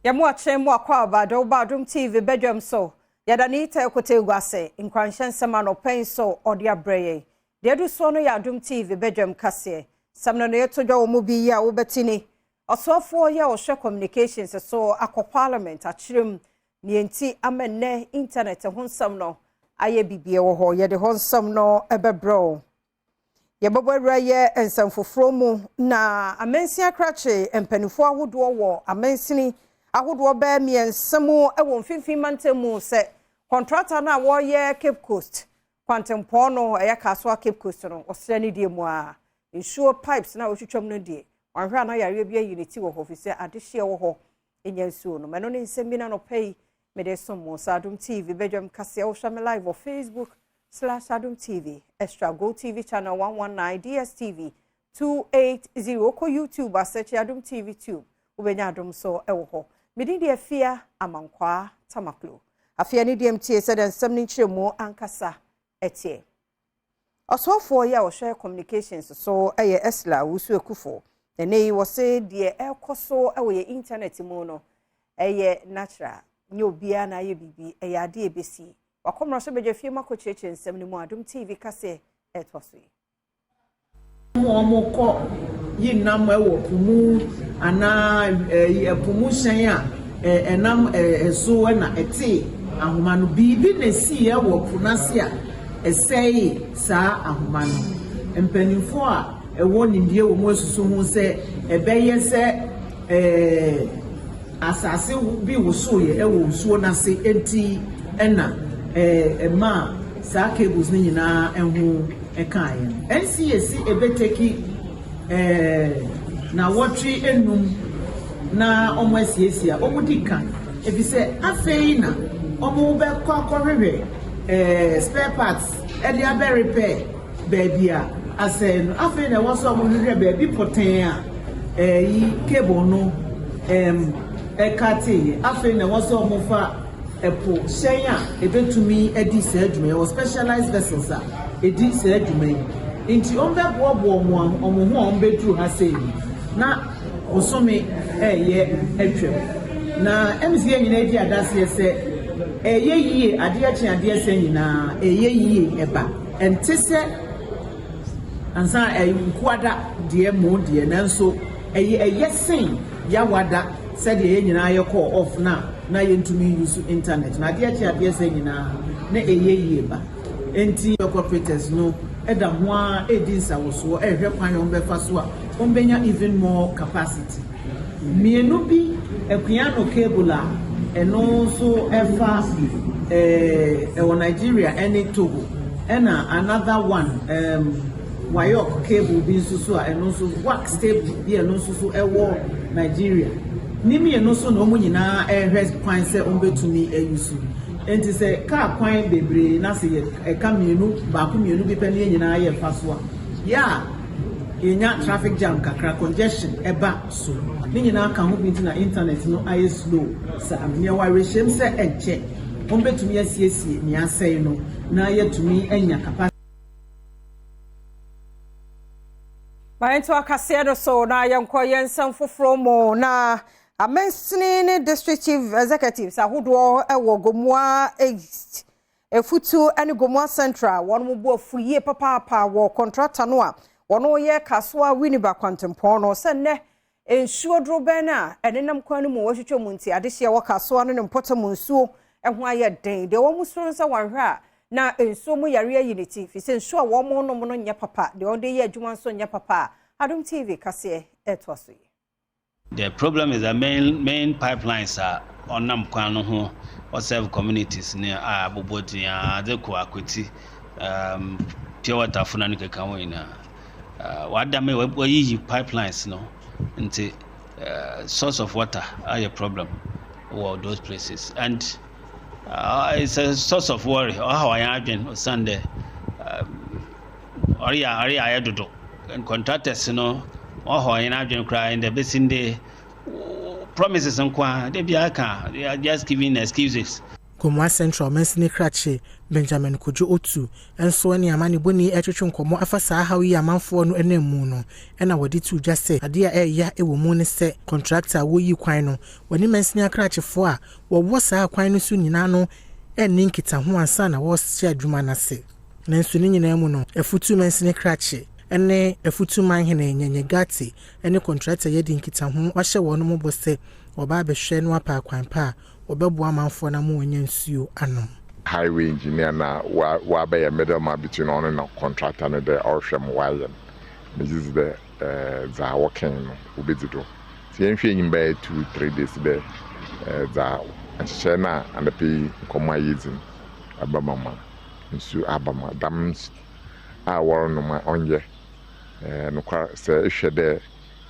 Yɛmo akyɛn mu akɔ aba de woba Adom TV badwam so. Yɛda ne yita ekote egu ase nkuranhyɛ nsɛm anɔpɛ yi so ɔde abrɛ yɛn. Deɛ ɛdu soɔ no yɛ Adom TV badwam kaseɛ. Sɛm no no yɛto dwa wɔ mu bi yi a wobɛti ni. Ɔsoafoɔ yi a ɔhwɛ communications so akɔ parliament akyerɛ mu nea nti ama nnɛ internet ho nsɛm no ayɛ bibie wɔ hɔ. Yɛde hɔ nsɛm no ɛbɛbrɛ wo. Yɛbɛbɔ awura yɛ nsɛm foforɔ mu na amansin akrakye mpanimfoɔ ahodoɔ wɔ amansini ahodoɔ bɛɛ mmiɛnsa mu wɔ mfimfini mantam mu sɛ contractor no a wɔreyɛ Cape Coast kwantempɔn no, ɛyɛ Kasoa Cape Coast no, ɔsrɛ no deɛ mu a nsuo pipes na wɔtwitwam no deɛ, wɔahwɛ a na yareɛ bi ayi ne ti wɔ hɔ, fi sɛ adehyeɛ wɔ hɔ ɛnya nsuo no. Mɛno ne nsɛm bi na nɔpɛ yi mede som mo sɛ Adom TV badwam kaseɛ. Wohwɛ me live wɔ Facebook/Adom TV Extra, Go TV channel 119, DSTV 280. Wokɔ YouTube asɛkye Adom TV Tube, wobɛnya Adom so ɛwɔ hɔ. Medin deɛ Afia Amankwaa Tamaklo. Afei ne deɛ mtie sɛ deɛ nsɛm no nkyerɛmu ankasa ɛteɛ. Ɔsoafoɔ yi a ɔhwɛ communications so ɛyɛ Ursula Owusu Ekuful. Ɛnɛ yi wɔse deɛ ɛrekɔ so ɛwɔ yɛ internet mu no ɛyɛ natural, nyɛ obiara na ayɛ biribi, ɛyɛ adeɛ ebesi. Wakɔmmerɛ so bɛgya fie mu akɔkyerɛkyerɛ nsɛm no mu. Adom TV kaseɛ ɛtoa so yi. Wɔn kɔ yi nam wɔ po mu anaa ɛpo mu hyɛn a ɛnam ɛso na ɛte ahoma no, biribi na esi wɔ po n'ase a ɛsɛe saa ahoma no. Mpanimfoɔ a ɛwɔ nimdeɛ wɔ mu asusu ho sɛ ɛbɛyɛ sɛ asase bi wosoeɛ ɛwɔ nsuo n'ase, enti ɛna ɛmaa saa cables no nyinaa ɛho ɛkaeɛ no. NCA ɛbɛtake na wɔtwe enum na wɔn asiesie a wɔn di ka, efisɛ afei na wɔn bɛkɔ akɔhwehwɛ spare parts ɛde abɛ repair baabi a asɛe no. Afei na ɛwɔ sɛ wɔn hwehwɛ baabi pɔtɛn a cable no ɛkateeɛ. Afei na ɛwɔ sɛ wɔn fa ɛpo hyɛn a ebetumi adi saa adwuma yi. Ɛwɔ specialized vessels a edi saa adwuma yi, nti wɔn bɛboaboa wɔn ho a wɔn bɛduru ha sei na bosome ɛyɛ atwam na mca nyinaa di adaseɛ sɛ ɛyɛ yie. Adeɛ kye adeɛ sɛ nyinaa ɛyɛ yie, ɛba ɛnte sɛ ansa ɛyɛ nkuada deɛ mo deɛ, nanso ɛyɛ sen yawada sɛdeɛ yɛn nyinaa yɛkɔɔ off na yɛntumi use internet na adeɛ kye adeɛ sɛ nyinaa na ɛyɛ yie ba. Nti operators no ɛda ho a ɛredi nsawosoɔ, ɛrehwɛ kwan a wɔn bɛfa so a wɔn bɛnya even more capacity. Mmienu bi, Equiano cable a ɛno nso ɛfa ɛwɔ Nigeria ɛne Togo, ɛna another one, WAEC cable bi nso so a ɛno nso WAC cable bi a ɛno nso so ɛwɔ Nigeria. Ne mmienu nso na wɔn nyinaa ɛrehwɛ kwan sɛ wɔn bɛtumi ayi so. Nti sɛ kaa kwan bebree na sɛ yɛ ɛka mmienu baako mmienu bi pɛ ne yɛn nyinaa yɛ fa so a, yɛ a yɛnya traffic jam kakra, congestion ɛba so. Ne nyinaa ka ho bi nti na internet no ayɛ slow saa. Nea wɔawerɛhyɛm sɛ ɛnkyɛ wɔn bɛtumi asiesie nea asɛe no na yɛtumi anya capacity. Mayɛnto akaseɛ no so na yɛnkɔ yɛn nsɛm foforɔ mu. Na amansini ne district chief executives ahodoɔ wɔ Gomoa East, Efutu ne Gomoa Central, wɔn mo bu afu yie papaapa wɔ contractor no a wɔn yɛ Kasoa Winneba kwantempɔn no, sɛ nnɛ nsuo dorobɛn a ɛnenam kwan no mu wɔhwehwɛ mu nti adehyeɛ wɔ Kasoa no ne mpɔtam nsuo ho ayɛ den. Deɛ wɔn soro nsa wɔahwɛ a na nsuo mu yare ayi ne ti, fi sɛ nsuo a wɔn nom no nyɛ papa, deɛ wɔde yɛ adwuma nso nyɛ papa. A Adom TV kaseɛ ɛtoa so yi. The problem is that main pipelines a ɔnam kwan no ho ɔserve communities ne a abobɔ din a adze kɔ Akwati, pure water fo na ne keka ho nyinaa, wadame wayiyi pipelines no, nti source of water ayɛ problem wɔ those places and it's a source of worry. Ɔhaw ayɛ adwen osiane dɛ ɔreyɛ ayɛ dodo and contractors no ɔhaw ayɛ adwen koraa ndɛ bɛsi ndɛ promises nko a de bi aka, they are just giving excuses. Gomoa Central mansini krakye Benjamin Kojo Otu nso ne amanebɔni retwetwe nkɔmmɔ afa saa haw yi a amanfoɔ no nam mu no na wɔde too dwa sɛ adeɛ a ɛreya wɔ mu ne sɛ kɔntrakta a wɔreyi kwan no wɔne mansini akrakyefoɔ a wɔwɔ saa kwan no so nyinaa no anni nkitaho ansa na wɔrehyɛ adwuma no ase. Nanso ne nyinaa mu no Afutu mansini krakye ne Afutu manhene Nyenye Gati ne kɔntrakta yi adi nkitaho wɔahyɛ wɔn bɔ sɛ wɔba abɛhwɛ na wɔapɛ akwan pa a wɔbɛboa amanfoɔ no ama wɔanya nsuo anom. Highway engineer no a ɔabɛyɛ middle man between ɔno na contractor no dɛ ɔrohwɛ ma wɔayɛ no, megye dzi dɛ dza wɔkãe no wobedzi do. Ntsi yɛnhwɛ enyim bɛyɛ two, 3 days dɛ dza nhyehyɛɛ no a anapa yi nkɔmbɔ a yedzi no bɛma ma nsu aba ma dɛm nsu a wɔronom a ɔnnyɛ. Nokwar, sɛ ehwɛ dɛ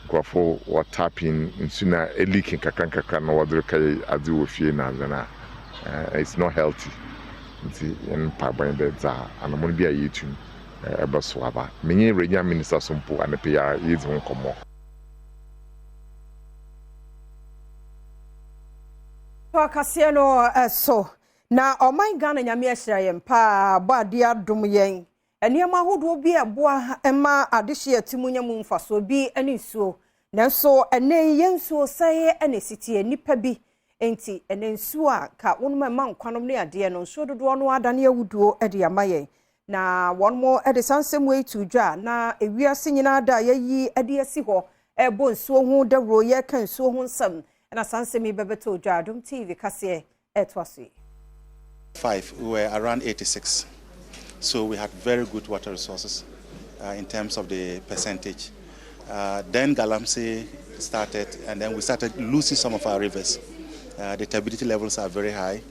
nkorɔfo wɔ tap in nsu no a eleak nkakra nkakra na wɔdze rekɛyɛ adze wɔ fie na adze no a, it's not healthy. Ntsi hɛn mpaabɔ nye dɛ dza anamɔn bi a yeetu no ɛbɛsow aba. Menye regional minister so mpo anapa yi ara yeedzi ho nkɔmbɔ. Akaseɛ no so na ɔman Ghana, Nyame ahyira yɛn paa, bɔ adeɛ adom yɛn nneɛma ahodoɔ bi a ɛboa ma adehyeɛ ti mu nya mu mfasoɔ bi ne nsuo. Nanso ɛnɛ yɛn nsuo sɛe ne sitie nnipa bi nti ɛnɛ nsuo a ka wɔn mu ɛma nkwanom ne adeɛ no, nsuo dodoɔ no adane awuduo de ama yɛn. Na wɔn mo de saa nsɛm wei to dwa na ewiase nyinaa da a yɛyi de asi hɔ ɛrebɔ nsuo ho dawuro, yɛreka nsuo ho nsɛm, ɛna saa nsɛm yi bɛbɛtɔ dwa. Adom TV kaseɛ ɛtoa so yi. Five, we were around 86. So we had very good water resources in terms of the percentage. Then Galamsey started, and then we started losing some of our rivers. The turbidity levels are very high.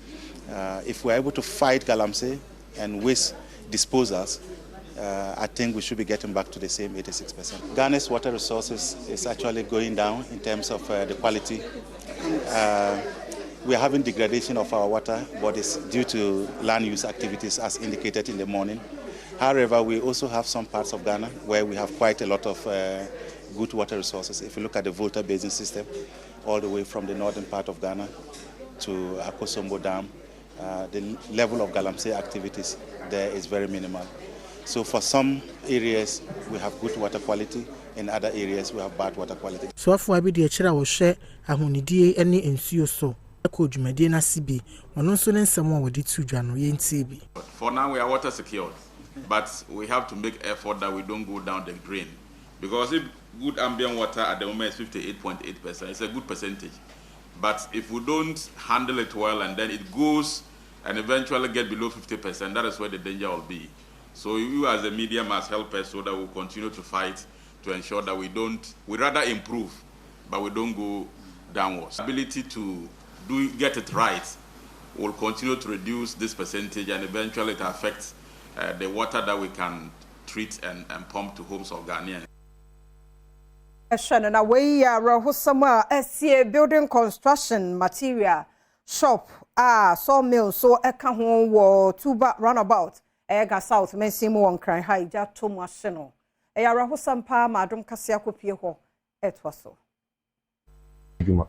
If we're able to fight Galamsey and waste disposals, I think we should be getting back to the same 86%. Ghana's water resources is actually going down in terms of the quality. We are having degradation of our water bodies due to land use activities, as indicated in the morning. However, we also have some parts of Ghana where we have quite a lot of good water resources. If you look at the Volta Basin system, all the way from the northern part of Ghana to Akosombo Dam, the level of Galamsey activities there is very minimal. So for some areas, we have good water quality. In other areas, we have bad water quality. Soafoɔ bi de akyerɛ a wɔhwɛ ahonidie ne nsuo so kɔ dwumadie no ase bi, ɔno nso ne nsɛm a wɔde to dwa no, yɛntie bi. For now, we are water secured, but we have to make effort that we don't go down the drain. Because if good ambient water at the moment is 58.8%, it's a good percentage. But if we don't handle it well and then it goes and eventually get below 50%, that is where the danger will be. So you as a media must help us so that we'll continue to fight to ensure that we don't, we rather improve, but we don't go downwards. Ability to get it right will continue to reduce this percentage, and eventually it affects the water that we can treat and pump to homes of Ghanaians. Ɛhwɛ no na wei yɛ awerɛhosɛm a ɛsie building construction material shop a sawmill nso ɛka ho wɔ Tuba Roundabout, ɛyɛ Ga South mansin mu wɔ Nkran ha. Gya to mu ahye no, ɛyɛ awerɛhosɛm paa ma Adom kase akɔpie hɔ ɛtoa so. Adwuma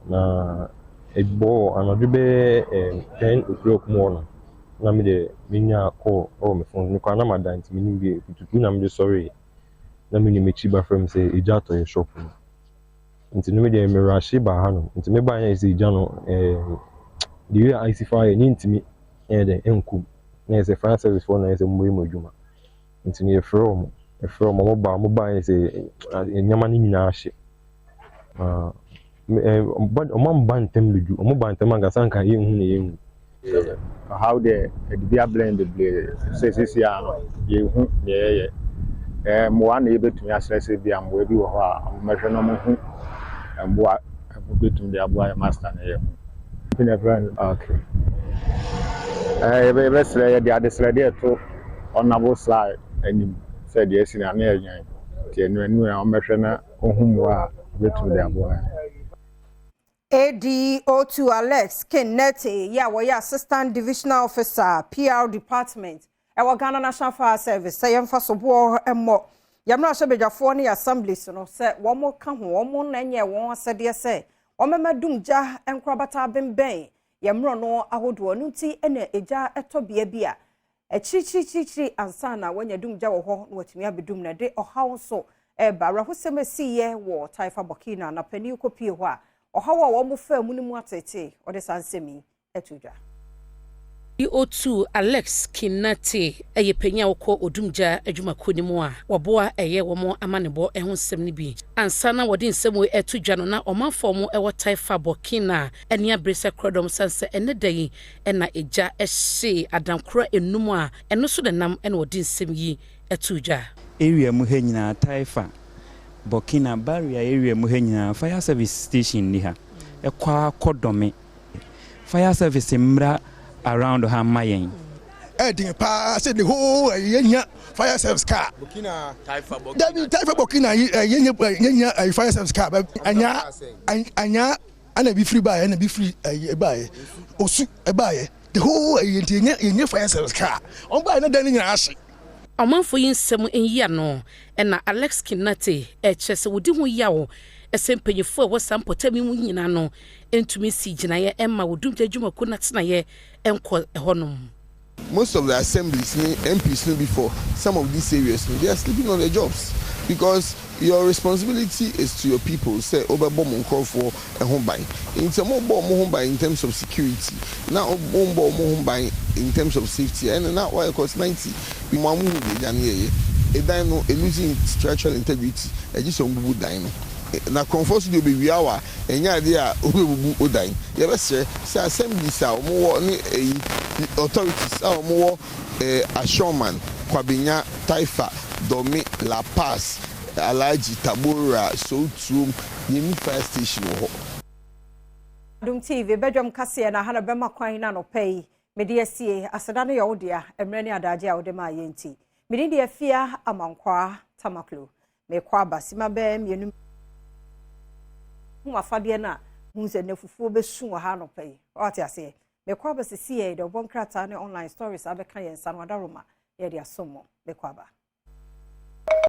na ɛbɔɔ anadwo bɛyɛ 10 o'clock mu hɔ no na mede menya call ɛwɔ me phone. Mekɔ na mada nti menim bi kutuku na mede sɔree na menim akyi ba frɛ me sɛ egya atɔ yɛ shop no. Nti no medeɛ merahye baa hanom, nti mebaa yɛ sɛ egya no the way a asi fa yɛ ne ntumi ɛyɛ dɛ ɛnkum na yɛ sɛ fire service foɔ na yɛ sɛ mommɔyɛ mu adwuma. Nti no yɛfrɛ wɔn, ɔmo baa yɛ sɛ nneɛma no nyinaa hye. Ɔmo amba ntɛm bɛdu, ɔmo ba ntɛm ankasa nka yɛnhu na yɛnhu. Ɔhaw deɛ, ɛde bi abrɛ bebree sɛ sisi a no yɛhu deɛ yɛyɛ mmoa na yɛbɛtumi asrɛ sɛ bi a mmoa bi wɔ hɔ a ɔmo na ɔmo hu mmoa ɔmo bɛtumi de aboa yɛ master na yɛ ho na ɛfrɛ no. Okay, yɛbɛsrɛ, yɛde adesrɛdeɛ ɛto Honourable Sly anim sɛ deɛ asi na ne yɛ nyan nti ɛnu ɛnu a ɔmmɛhwɛ na ɔhu mmoa a ɔbɛtumi de aboa yɛn. ADO2 Alex Kenneth yɛ a wɔyɛ Assistant Divisional Officer, PR Department, ɛwɔ Ghana National Fire Service, sɛ yɛmfa soboɔ mmɔ yɛmmerɛ ahyɛbadwafoɔ ne yɛ assemblies no sɛ wɔn ka ho, wɔn na nyɛ wɔn asɛdeɛ sɛ wɔn mɛma dum gya nkorabata bembɛn. Yɛn mmorɔno ahodoɔ no nti na egya tɔ bea bi a, akyirikyirikyirikyiri ansa na wɔanya dumgya wɔ hɔ na wɔatumi abɛdum no. Ɛde ɔhaw nso reba. Awerɛhosɛm a ɛsiiɛ wɔ Taifa Burkina na panin kɔpue hɔ a, ɔhaw a wɔfaa mu no mu ateetee. Ɔde saa nsɛm yi to dwa. DO2 Alex Kinate yɛ panyin a ɔkɔ Odumgya adwumakuo no mu a wɔboa ɛyɛ wɔn amanebɔ ho nsɛm no bi. Ansa na wɔde nsɛm wei reto dwa no na ɔmanfoɔ a wɔwɔ Taifa Burkina ani abere sɛ korɔdɔm sane sɛ ɛnnɛ da yi na egya hyee adankora nnum a ɛno so na ɛnam na wɔde nsɛm yi too dwa. Area mu ha nyinaa Taifa, Burkina, Barrier area mu ha nyinaa fire service station nni ha. Ɛkɔ ara kɔ Dome. Fire service mmra around ha mma yɛn. Ɛyɛ den paa sɛ the whole yɛnya fire service car. Dabi Taifa Burkina yɛnya yɛnya fire service car. Anya anya ana bi firi baayɛ na bi firi baayɛ osu baayɛ the whole nti yɛnya yɛnya fire service car. Wɔn baayɛ na dan no nyinaa ahye. Ɔmanfo yi nsɛm nyi ano na Alex Kinate rekyerɛ sɛ wodi ho yaw sɛ mpanyimfo a ɛwɔ saa mpɔtam yi mu nyinaa no ntumi nsii gyinaeɛ mma Odumgya adwumakuo no atenaeɛ nkɔ hɔnom. Most of the assemblies ne MPs no bi for some of these areas no they are sleeping on their jobs because your responsibility is to your people sɛ wobɛbɔ mo nkorɔfoɔ ho ban nti sɛ mobɔ wɔn ho ban in terms of security na wombɔ wɔn ho ban in terms of safety a ɛne na wayɛ cos 90 mo a mohu deɛ agya no yɛyɛ edan no elosing structural integrity ɛgye sɛ wɔbubu dan no na korɔmfoɔ nso deɛ ɔbɛwia wo a ɛnyɛ adeɛ a wobɛbubu wo dan yɛbɛsrɛ sɛ assemblies a wɔwɔ ne ɛyi authorities a wɔwɔ eh, Ashorman, Kwabenya, Taifa, Dome, La Paz, Alhaji, Tabora, Sowutuom, yɛnni fire station wɔ hɔ. Adom TV badwam kaseɛ na ha na bɛma kwan na anɔpa yi mede asie. Aseda no yɛ wo dea, mmerɛ ne adagye a wode maa yɛn nti. Me din de Afia Amankwaa Tamaklo. Mekɔ aba sima bɛɛ mmienu hu afadeɛ no a hu sɛ nafufuo bɛsu wɔ ha anɔpa yi. Wate aseɛ? Mekɔ aba sisi yɛ de ɔbɔ nkrataa ne online stories abɛka yɛn nsa no adaroma yɛde asom mo. Mekɔ aba.